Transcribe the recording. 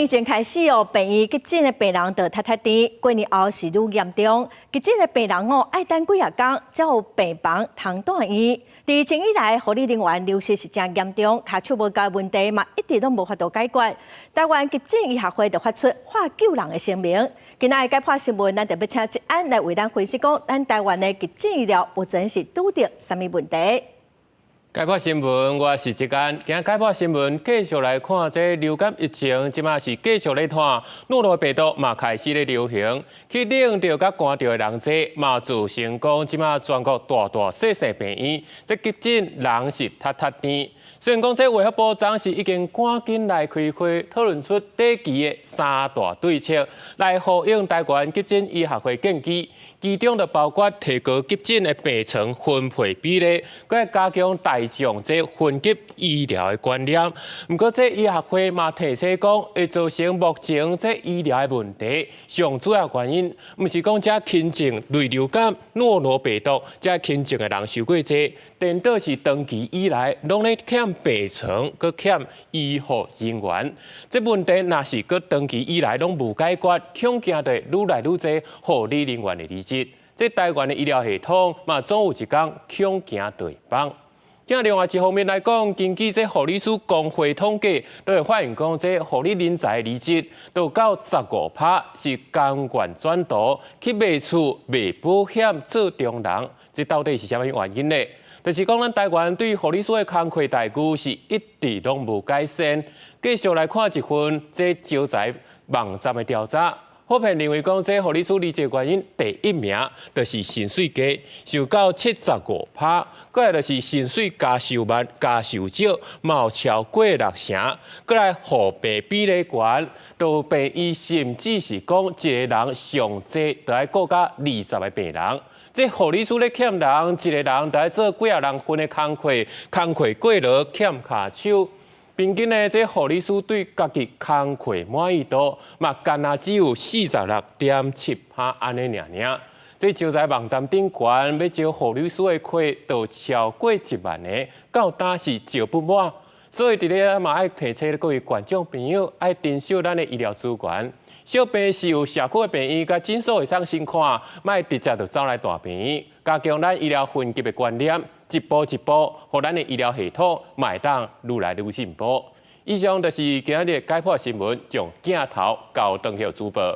年前開始哦，病院急診的病人就窒窒甜，過年後是愈嚴重。急診的病人哦，愛等幾仔工，才有病房通住院。佇疫情以來，護理人員流失是誠嚴重，跤手無夠問題嘛，一直攏無法度解決。台灣急診醫學會就發出喊救人的聲明。今仔日解剖新聞，咱就欲請哲安來為咱分析講，咱台灣的急診醫療目前是拄著啥物問題？解剖新聞，我是哲安。今日解剖新聞繼續來看這流感疫情，這馬是繼續咧湠，諾羅病毒嘛開始咧流行，去冷著佮寒著的人濟，嘛造成講這馬全國大大細細病院，這急診人是窒窒甜。雖然講這衛福部長是已經趕緊來開會討論出短期的三大對策，來呼應台灣急診醫學會建議。其中就包括提高急診的病床分配比例，閣加強大眾這分級醫療的觀念。毋過，這醫學會嘛提醒講，會造成目前這醫療的問題，上主要原因，毋是講這輕症類流感、諾羅病毒這輕症的人傷過濟，顛倒是長期以來攏咧欠病床，閣欠醫護人員。這問題若是閣長期以來攏無解決，恐驚就會愈來愈濟護理人員的離職。這台灣的醫療系統嘛，總有一天恐驚就會崩。另外一方面來講，根據這護理師公會統計，都會發現講，這護理人才離職都到15%是甘願轉途去賣厝、賣保險、做中人，這到底是啥物原因呢？就是講，咱台灣對護理師的工課待遇是一直攏無改善。繼續來看一份這招才網站的調查。普遍認為講，這護理師離職原因第一名就是薪水低，受到75%，過來就是薪水加收慢、加收少，嘛有超過六成。過來護病比例懸，都病院甚至是講一個人上濟都愛顧甲20個病人。這護理師咧欠人，一個人著愛做幾仔人份的工課，工課過勞欠跤手。平均呢，這護理師對家己工課滿意度嘛，干焦只有46.7%按呢爾爾。這招才網站頂懸欲招護理師的缺，都超過1萬个，到今是招不滿。所以佇咧嘛愛提醒各位觀眾朋友，愛珍惜咱的醫療資源。小病是有社區的病院佮診所會使先看，莫直接就走來大病院，加強咱醫療分級的觀念。一步一步，予咱的醫療系統嘛會當愈來愈進步。以上就是今仔日解剖新聞，將鏡頭交轉予主播。